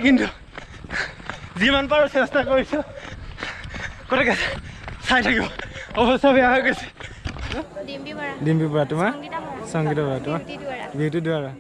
কিন্তু যিমান পাৰোঁ চেষ্টা কৰিছোঁ। গতিকে চাই থাকিব, অৱস্থা বেয়া হৈ গৈছে। ডিম্পী বৰা, তোমাৰ? সংগীতা বৰা, তোমাৰ? বিউটি দুৱাৰা।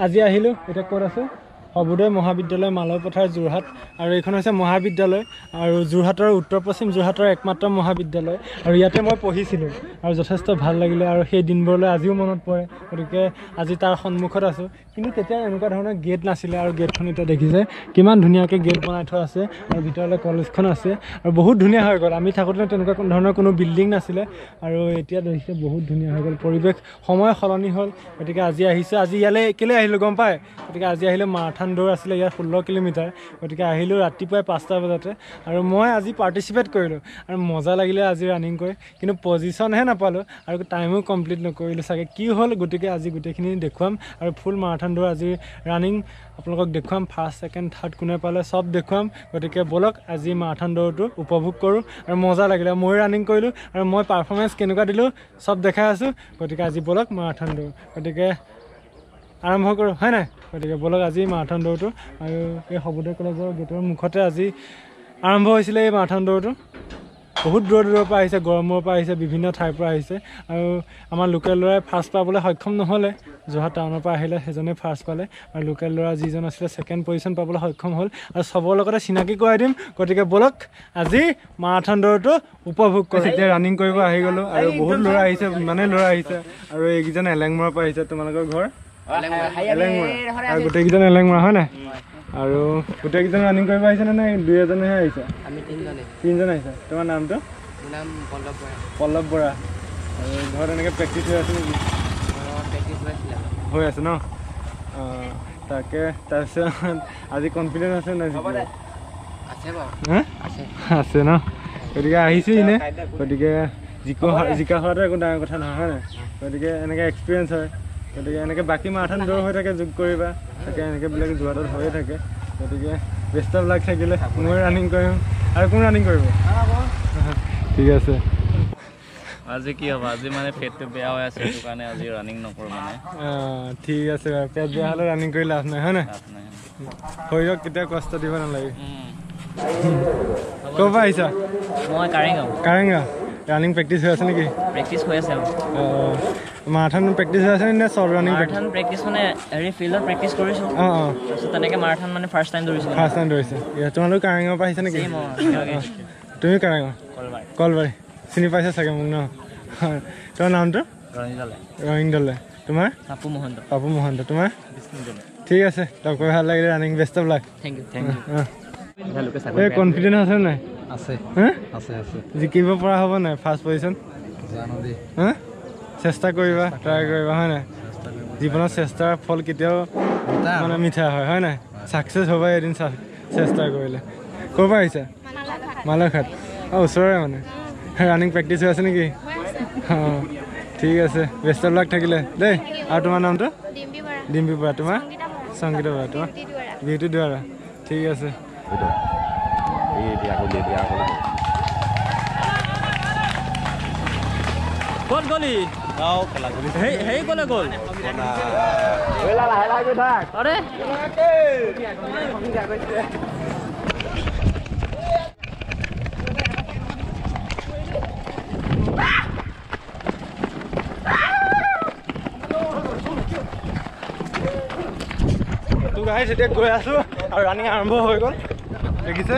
আজি আহিলোঁ, এতিয়া ক'ত আছোঁ? সৰ্বোদয় মহাবিদ্যালয়, মালয়পথাৰ, যোৰহাট। আৰু এইখন হৈছে মহাবিদ্যালয় আৰু যোৰহাটৰ উত্তৰ পশ্চিম যোৰহাটৰ একমাত্ৰ মহাবিদ্যালয়। আৰু ইয়াতে মই পঢ়িছিলোঁ আৰু যথেষ্ট ভাল লাগিলে আৰু সেই দিনবোৰলৈ আজিও মনত পৰে। গতিকে আজি তাৰ সন্মুখত আছোঁ। কিন্তু তেতিয়া এনেকুৱা ধৰণৰ গেট নাছিলে আৰু গেটখন এতিয়া দেখিছে কিমান ধুনীয়াকৈ গেট বনাই থোৱা আছে আৰু ভিতৰলৈ কলেজখন আছে আৰু বহুত ধুনীয়া হৈ গ'ল। আমি থাকোঁতে তেনেকুৱা কোনো ধৰণৰ কোনো বিল্ডিং নাছিলে আৰু এতিয়া দেখিছে বহুত ধুনীয়া হৈ গ'ল। পৰিৱেশ সময় সলনি হ'ল। গতিকে আজি আহিছোঁ, আজি ইয়ালৈ কেলৈ আহিলোঁ গম পায়? গতিকে আজি আহিলোঁ, মাৰাথান দৌৰ আছিলে ইয়াত 16 কিলোমিটাৰ। গতিকে আহিলোঁ ৰাতিপুৱাই 5টা বজাতে আৰু মই আজি পাৰ্টিচিপেট কৰিলোঁ আৰু মজা লাগিলে আজি ৰানিং কৰি। কিন্তু পজিশ্যনহে নাপালোঁ আৰু টাইমো কমপ্লিট নকৰিলোঁ চাগে, কি হ'ল। গতিকে আজি গোটেইখিনি দেখুৱাম আৰু ফুল মাৰাথান দৌৰ আজি ৰানিং আপোনালোকক দেখুৱাম। ফাৰ্ষ্ট, ছেকেণ্ড, থাৰ্ড কোনে পালে চব দেখুৱাম। গতিকে ব'লক আজি মাৰাথান দৌৰটো উপভোগ কৰোঁ আৰু মজা লাগিলে। ময়ো ৰানিং কৰিলোঁ আৰু মই পাৰফৰ্মেঞ্চ কেনেকুৱা দিলোঁ চব দেখাই আছোঁ। গতিকে আজি ব'লক মাৰাথান দৌৰ, গতিকে আৰম্ভ কৰোঁ, হয় নাই? গতিকে ব'লক আজি মাৰাথান দৌৰটো। আৰু এই সৰ্বোদয় কলেজৰ গেটৰ মুখতে আজি আৰম্ভ হৈছিলে এই মাৰাথান দৌৰটো। বহুত দূৰৰ দূৰৰ পৰা আহিছে, গৰমৰ পৰা আহিছে, বিভিন্ন ঠাইৰ পৰা আহিছে। আৰু আমাৰ লোকেল ল'ৰাই ফাৰ্ষ্ট পাবলৈ সক্ষম নহ'লে, যোৰহাট টাউনৰ পৰা আহিলে সেইজনে ফাৰ্ষ্ট পালে আৰু লোকেল ল'ৰা যিজন আছিলে ছেকেণ্ড পজিশ্যন পাবলৈ সক্ষম হ'ল। আৰু চবৰ লগতে চিনাকি কৰাই দিম। গতিকে ব'লক আজি মাৰাথান দৌৰটো উপভোগ কৰোঁ। এতিয়া ৰানিং কৰিব আহি গ'লোঁ আৰু বহুত ল'ৰা আহিছে, ইমানেই ল'ৰা আহিছে। আৰু এইকেইজন এলেংমৰাৰ পৰা আহিছে। তোমালোকৰ ঘৰ এলেংমৰা? আৰু গোটেইকেইজন এলেংমৰা, হয় নাই? আৰু গোটেইকেইজন ৰানিং কৰিব আহিছে নে নাই দুই এজনেহে আহিছে? তিনিজন আহিছে। তোমাৰ নামটো? পল্লৱ বৰা। আৰু ঘৰত এনেকৈ প্ৰেক্টিচ হৈ আছে নেকি? হৈ আছে ন? অঁ, তাকে। তাৰপিছত আজি কনফিডেঞ্চ আছে নাই? আছে ন? গতিকে আহিছোঁ এনেই। গতিকে জিকা হোৱাটো একো ডাঙৰ কথা নহয়, হয় নাই? গতিকে এনেকৈ এক্সপিৰিয়েঞ্চ হয়। গতিকে এনেকৈ বাকী মাৰাথান দৌৰ হৈ থাকে, যোগ কৰিবা তাকে এনেকৈবিলাক যোৰহাটত হৈয়ে থাকে। গতিকে বেষ্ট অফ লাক থাকিলে। মই ৰানিং কৰিম। আৰু কোন ৰানিং কৰিব? ঠিক আছে। আজি কি হ'ব? আজি মানে পেটটো বেয়া হৈ আছে, সেইটো কাৰণে আজি ৰানিং নকৰোঁ মানে। অঁ, ঠিক আছে বাৰু। পেট বেয়া হ'লে ৰানিং কৰি লাভ নাই, হয় নাই? শৰীৰক কেতিয়াও কষ্ট দিব নালাগে। ক'ৰ পৰা আহিছা? মই কাৰেংগাঁও। কাৰেংগাঁও। ৰানিং প্ৰেক্টিচ হৈ আছে নেকি? প্ৰেক্টিচ হৈ আছে। অঁ, মাৰাথান প্ৰেক্টিচ হৈ আছে নে শ্বৰ্ট ৰানিং? মাৰাথান প্ৰেক্টিচ মানে হেৰি ফিল্ডত প্ৰেক্টিচ কৰিছোঁ। অঁ অঁ। তাৰপিছত তেনেকৈ মাৰাথান মানে ফাৰ্ষ্ট টাইম দৌৰিছোঁ। ফাৰ্ষ্ট টাইম দৌৰিছে। তোমালোক কাৰেংগাঁৱৰ পৰা আহিছা নেকি? তুমি কাৰেংগাঁও? কলবাৰী। চিনি পাইছা চাগে মোক ন? তোমাৰ নামটো? ৰহিং দলে। তোমাৰ? পাপু মহন্ত। পাপু মহন্ত। তোমাৰ? ঠিক আছে, লগ কৰি ভাল লাগিলে। Running best of luck. Thank you. Thank you. এই কনফিডেঞ্চ আছে নাই? আছে আছে আছে। জিকিব পৰা হ'ব নাই ফাৰ্ষ্ট পজিশ্যন? চেষ্টা কৰিবা, ট্ৰাই কৰিবা, হয় নাই? জীৱনত চেষ্টাৰ ফল কেতিয়াও মানে মিঠা হয়, হয় নাই? ছাকচেছ হ'বা এদিন চেষ্টা কৰিলে। ক'ৰ পৰা আহিছা? মালয়ঘাট। অঁ, ওচৰৰে মানে। ৰানিং প্ৰেক্টিচ হৈ আছে নেকি? অঁ, ঠিক আছে। বেষ্ট অফ লাক থাকিলে দেই। আৰু তোমাৰ নামটো? ডিম্পী বৰা। তোমাৰ? সংগীতা বৰা। তোমাৰ? বিউটি দুৱাৰা। ঠিক আছে। ক'ত গ'লি? হেৰি ক'লে গ'ল? আৰে তো গাইজ এতিয়া গৈ আছোঁ আৰু ৰানিং আৰম্ভ হৈ গ'ল, দেখিছে?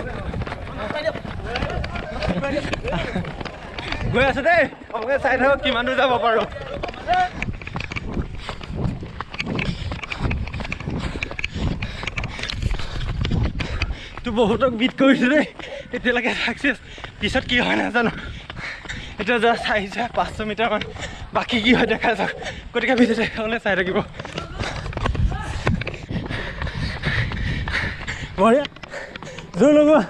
গৈ আছোঁ দেই, আপোনালোকে চাই থাকক কিমান দূৰ যাব পাৰোঁ। তো বহুতক বিট কৰিছোঁ দেই এতিয়ালৈকে, ছাকচেছ। পিছত কি হয় নাজানো। এতিয়া জাষ্ট আহিছে 500 মিটাৰমান, বাকী কি হয় দেখা যাওক। গতিকে ভিডিঅ'টো চাই থাকিব। বঢ়িয়া, জোৰ লগোৱা।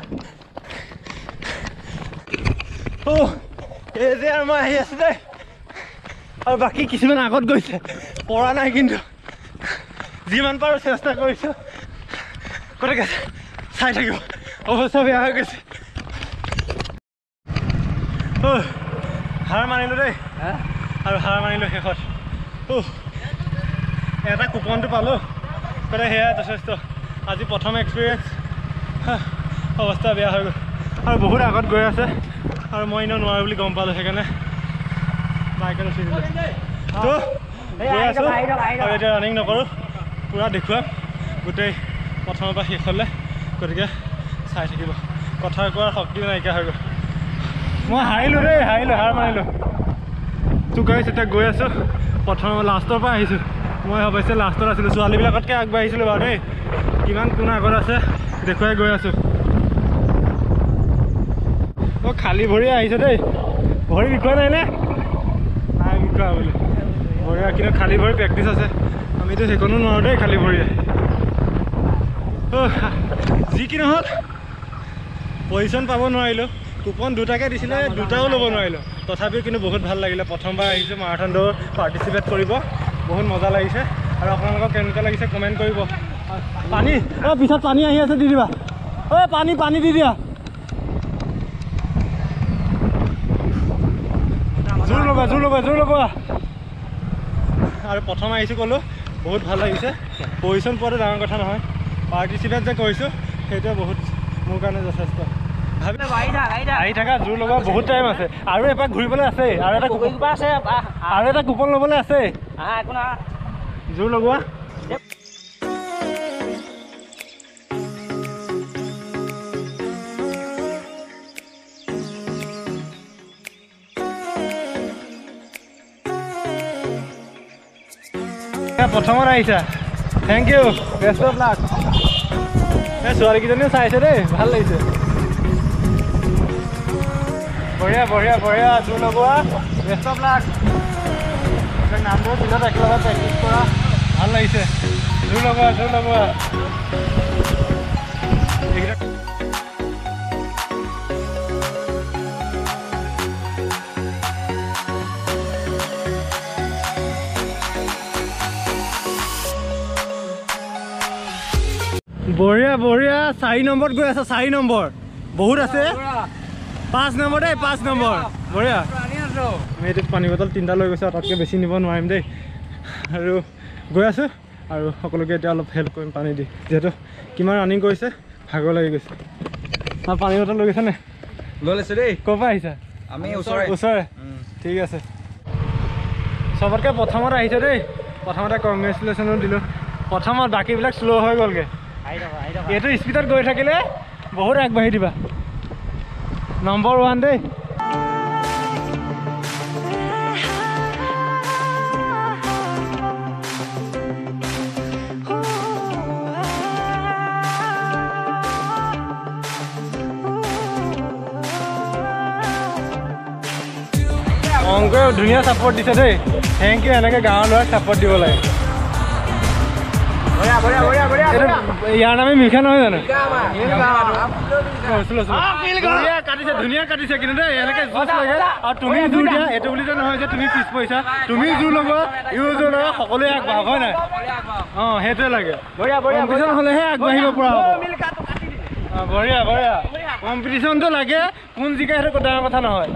অ' এই যে আৰু মই আহি আছোঁ দেই, আৰু বাকী কিছুমান আগত গৈছে, পৰা নাই কিন্তু যিমান পাৰোঁ চেষ্টা কৰিছোঁ। গতিকে চাই থাকিব, অৱস্থা বেয়া হৈ গৈছে। অ' হাৰ মানিলোঁ দেই, আৰু হাৰ মানিলোঁ শেষত। অ' এটা কুপনটো পালোঁ, গতিকে সেয়াই যথেষ্ট। আজি প্ৰথম এক্সপিৰিয়েঞ্চ, অৱস্থা বেয়া হৈ গ'ল। আৰু বহুত আগত গৈ আছে আৰু মই এনেও নোৱাৰোঁ বুলি গম পালোঁ, সেইকাৰণে বাইকত উঠি দিলোঁ। তো গৈ আছোঁ আৰু এতিয়া ৰানিং নকৰোঁ, পূৰা দেখুৱাম গোটেই প্ৰথমৰ পৰা শেষলৈ। গতিকে চাই থাকিব, কথা কোৱাৰ শক্তিও নাইকিয়া হৈ গ'ল। মই হাৰিলোঁ দেই, হাৰিলোঁ, হাৰ মানিলোঁ। তো গাইছ এতিয়া গৈ আছোঁ, প্ৰথম লাষ্টৰ পৰা আহিছোঁ মই। অৱশ্যে লাষ্টত আছিলোঁ, ছোৱালীবিলাকতকৈ আগবাঢ়িছিলোঁ বাৰু দেই। কিমান কোন আগত আছে দেখুৱাই গৈ আছোঁ। অ' খালী ভৰি আহিছে দেই, ভৰি বিষোৱা নাই নে? নাই বিষোৱা বোলে। বঢ়িয়া, কিন্তু খালী ভৰি প্ৰেক্টিচ আছে, আমিতো সেইকণো নোৱাৰোঁ দেই খালী ভৰিয়ে। যি কি নহওক পজিশ্যন পাব নোৱাৰিলোঁ, কুপন দুটাকে দিছিলে, দুটাও ল'ব নোৱাৰিলোঁ। তথাপিও কিন্তু বহুত ভাল লাগিলে, প্ৰথমবাৰ আহিছোঁ মাৰাথন দৌৰ পাৰ্টিচিপেট কৰিব, বহুত মজা লাগিছে। আৰু আপোনালোকক কেনেকুৱা লাগিছে কমেণ্ট কৰিব। পানী, অ' পিছত পানী আহি আছে, দি দিবা। অ' পানী পানী দি দিয়া। জোৰ লগোৱা, জোৰ লগোৱা, জোৰ লগোৱা। আৰু প্ৰথম আহিছোঁ ক'লোঁ, বহুত ভাল লাগিছে। পজিশ্যন পোৱাটো ডাঙৰ কথা নহয়, পাৰ্টিচিপেট যে কৰিছোঁ সেইটোৱে বহুত মোৰ কাৰণে যথেষ্ট। ভাবি আহি থাকা, জোৰ লগোৱা, বহুত টাইম আছে আৰু এপাক ঘূৰিবলৈ আছে, আৰু এটা আৰু এটা কুপন ল'বলৈ আছে। জোৰ লগোৱা। প্ৰথমত আহিছা, thank you, best of luck. এই ছোৱালীকেইজনীও চাইছে দেই, ভাল লাগিছে। বঢ়িয়া বঢ়িয়া বঢ়িয়া, জোৰ লগোৱা, বেষ্ট অফ লাক। নামবোৰ পিছত একেলগে প্ৰেক্টিচ কৰা, ভাল লাগিছে। জোৰ লগোৱা, জোৰ লগোৱা। বঢ়িয়া বঢ়িয়া, 4 নম্বৰত গৈ আছে, 4 নম্বৰ বহুত আছে, 5 নম্বৰ দেই, 5 নম্বৰ। বঢ়িয়া, আমি এইটোত পানী বটল 3টা লৈ গৈছোঁ, তাতকৈ বেছি নিব নোৱাৰিম দেই। আৰু গৈ আছোঁ আৰু সকলোকে এতিয়া অলপ হেল্প কৰিম পানী দি, যিহেতু কিমান ৰানিং কৰিছে, ভাগৰ লাগি গৈছে। আৰু পানী বটল লৈ গৈছে নে? লৈ লৈছোঁ দেই। ক'ৰ পৰা আহিছা? আমি ওচৰে। ওচৰে, ঠিক আছে। চবতকৈ প্ৰথমত আহিছে দেই, প্ৰথমতে কংগ্ৰেচুলেশ্যনো দিলোঁ। প্ৰথমত বাকীবিলাক শ্ল' হৈ গ'লগৈ, এইটো স্পীডত গৈ থাকিলে বহুত আগবাঢ়ি দিবা। নম্বৰ 1 দেই। অংকুৰে ধুনীয়া ছাপৰ্ট দিছে দেই, thank U. এনেকৈ গাঁৱৰ ল'ৰাক ছাপৰ্ট দিব লাগে। ইয়াৰ নামে মিলখা নহয় জানো? কাটিছে, ধুনীয়া কাটিছে কিন্তু দেই, এনেকৈ জুচ লাগে। আৰু তুমি জোৰ দিয়া, এইটো বুলি যে নহয় যে তুমি পিছ পৰিছা, তুমি জোৰ লগোৱা, ইও জোৰ লগোৱা, সকলোৱে আগবাঢ়ক, হয় নাই? অঁ, সেইটোৱে লাগে। কম্পিটিশ্যন হ'লেহে আগবাঢ়িব পৰা হ'ব। বঢ়িয়া বঢ়িয়া, কম্পিটিশ্যনটো লাগে, কোন জিকা সেইটো ডাঙৰ কথা নহয়।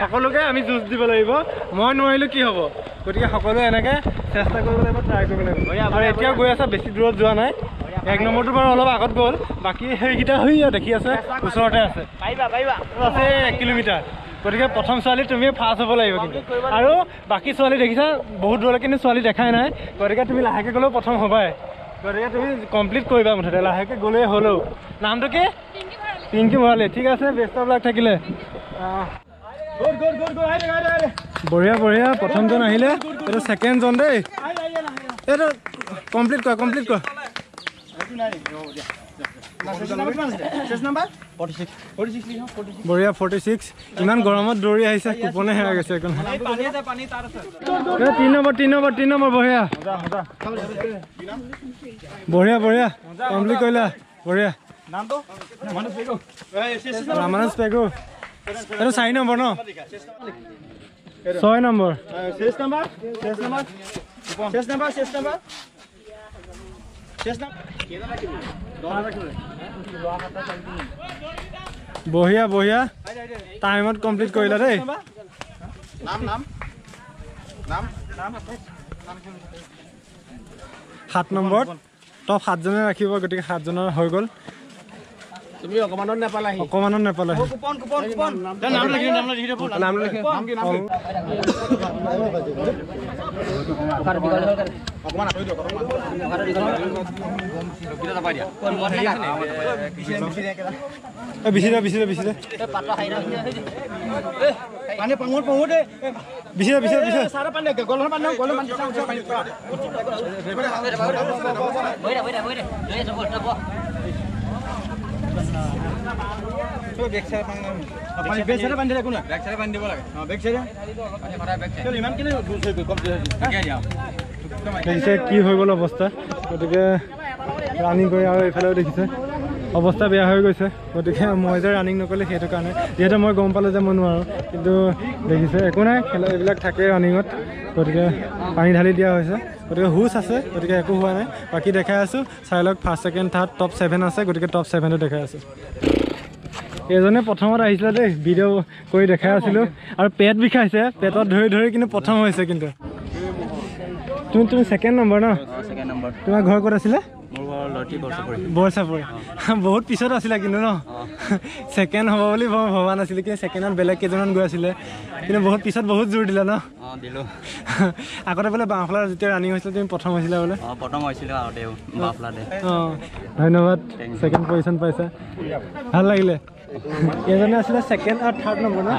সকলোকে আমি যুঁজ দিব লাগিব, মই নোৱাৰিলোঁ কি হ'ব। গতিকে সকলোৱে এনেকৈ চেষ্টা কৰিব লাগিব, ট্ৰাই কৰিব লাগিব। আৰু এতিয়াও গৈ আছে, বেছি দূৰত যোৱা নাই। 1 নম্বৰটো বাৰু অলপ আগত গ'ল, বাকী সেইকেইটা হৈ দেখি আছে ওচৰতে আছে, আছে 1 কিলোমিটাৰ। গতিকে প্ৰথম ছোৱালী তুমিয়ে ফাৰ্ষ্ট হ'ব লাগিব কিন্তু। আৰু বাকী ছোৱালী দেখিছা বহুত দূৰলৈ কিন্তু ছোৱালী দেখাই নাই, গতিকে তুমি লাহেকৈ গ'লেও প্ৰথম হ'বাই। গতিকে তুমি কমপ্লিট কৰিবা মুঠতে, লাহেকৈ গ'লেই হ'লেও। নামটো কি? পিংকি ভৰালী। ঠিক আছে, বেষ্ট অফ লাক থাকিলে। বঢ়িয়া বঢ়িয়া, প্ৰথমজন আহিলে, এইটো ছেকেণ্ডজন দেই। এইটো কমপ্লিট কৰা, কমপ্লিট কৰা। বঢ়িয়া, 46। ইমান গৰমত দৌৰি আহিছে, কুপনে হেৰাই গৈছে। একো নহয়। 3 নম্বৰ, 3 নম্বৰ, 3 নম্বৰ। বঢ়িয়া বঢ়িয়া বঢ়িয়া, কমপ্লিট কৰিলা। বঢ়িয়া। ৰামানুজ পেগু, এইটো 4 নম্বৰ ন? 6 নম্বৰ। বঢ়িয়া বঢ়িয়া, টাইমত কমপ্লিট কৰিলা দেই। 7 নম্বৰত টপ 7জনে ৰাখিব, গতিকে 7জনৰ হৈ গ'ল। তুমি অকমানত নাপালাহি, অকমানত নাপালাহি। বিচিদে বিচিদে বিচিদে বিচিদে বিচিদে বিচিদে। দেখিছে কি হৈ গ'ল অৱস্থা। গতিকে ৰানিং কৰি আৰু এইফালেও দেখিছে অৱস্থা বেয়া হৈ গৈছে। গতিকে মই যে ৰানিং নকৰিলে সেইটো কাৰণে, যিহেতু মই গম পালোঁ যে মই নোৱাৰোঁ, কিন্তু দেখিছে একো নাই, খেলা এইবিলাক থাকেই ৰানিঙত। গতিকে পানী ঢালি দিয়া হৈছে, গতিকে হুচ আছে, গতিকে একো হোৱা নাই। বাকী দেখাই আছোঁ, চাই লওক। ফাৰ্ষ্ট ছেকেণ্ড থাৰ্ড টপ 7 আছে, গতিকে টপ 7টো দেখাই আছোঁ। এজনে প্ৰথমত আহিছিলে দেই, ভিডিঅ' কৰি দেখাই আছিলোঁ আৰু পেট বিষাইছে, পেটত ধৰি ধৰি কিন্তু প্ৰথম হৈছে। কিন্তু তুমি তুমি ছেকেণ্ড নম্বৰ ন? তোমাৰ ঘৰ ক'ত আছিলে? বৰচাপৰি। বহুত পিছত আছিলে কিন্তু ন? ছেকেণ্ড হ'ব বুলি মই ভবা নাছিলোঁ, কিন্তু ছেকেণ্ডত বেলেগ কেইজনমান গৈ আছিলে, কিন্তু বহুত পিছত বহুত জোৰ দিলা ন? আগতে বোলে বাওঁফালৰ যেতিয়া ৰানিং হৈছিলে তুমি প্ৰথম হৈছিলা বোলে? প্ৰথম হৈছিলোঁ আগতে বাওঁফালতে। অঁ, ধন্যবাদ, ছেকেণ্ড পজিশ্যন পাইছা, ভাল লাগিলে। এজনে আছিলে ছেকেণ্ড আৰু থাৰ্ড নম্বৰ ন?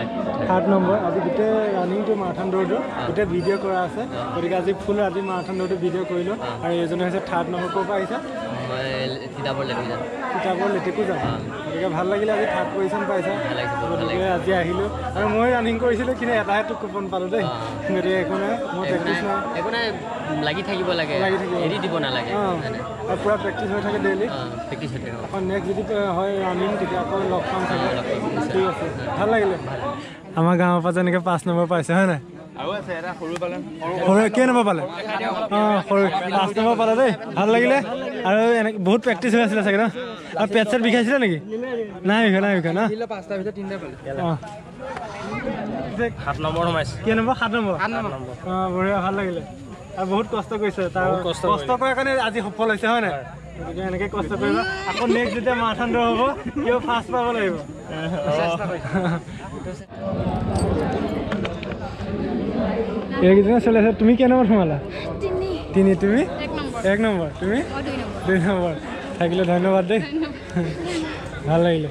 Third number. আজি গোটেই ৰানিংটো মাৰাথান দৌৰটো গোটেই ভিডিঅ' কৰা আছে, গতিকে আজি ফুল ৰাতি মাৰাথান দৌৰটো ভিডিঅ' কৰিলোঁ। আৰু এজনে হৈছে থাৰ্ড নম্বৰ। ক'ৰ পৰা আহিছা? তিতাবৰ লেটেকু যাম। গতিকে ভাল লাগিলে, আজি থাৰ্ড পজিশ্যন পাইছা, গতিকে আজি আহিলোঁ। আৰু মই ৰানিং কৰিছিলোঁ, কিন্তু এটাহে তোক কুপন পালোঁ দেই। গতিকে একো নাই, মোৰ প্ৰেক্টিচ নাই, একো নাই, লাগি থাকিব লাগে, লাগি থাকিব, এৰি দিব নালাগে। আৰু পূৰা প্ৰেক্টিচ হৈ থাকে, ডেইলি প্ৰেক্টিচ হৈ থাকে। আকৌ নেক্সট যদি হয় ৰানিং তেতিয়া আকৌ লগ পাম চাগে। ঠিক আছে, ভাল লাগিলে। আমাৰ গাঁৱৰ পৰা যেনেকৈ 5 নম্বৰ পাইছে হয় নাই? সৰু কেই নম্বৰ পালে? অঁ, সৰু 5 নম্বৰ পালে দেই, ভাল লাগিলে। আৰু এনেকৈ বহুত প্ৰেক্টিচ হৈ আছিলে চাগে ন? আৰু পেট চেট বিষাইছিলে নেকি? নাই বিষা, নাই বিষা ন? অঁ, 7 নম্বৰ সোমাইছে। কেই নম্বৰ? 7 নম্বৰ। অঁ, বঢ়িয়া, ভাল লাগিলে। আৰু বহুত কষ্ট কৰিছে, তাৰ কষ্ট কৰাৰ কাৰণে আজি সফল হৈছে হয় নাই? গতিকে এনেকৈ কষ্ট কৰিবা, আকৌ নেক্সট যেতিয়া মাৰাথান দৌৰ হ'ব কিয় ফাৰ্ষ্ট পাব লাগিব। এইকেইজনে চলি আছে। তুমি কেই নম্বৰত সোমালা? 3। তুমি 1 নম্বৰ, তুমি 2 নম্বৰ। থাকিলে ধন্যবাদ দেই, ভাল লাগিলে।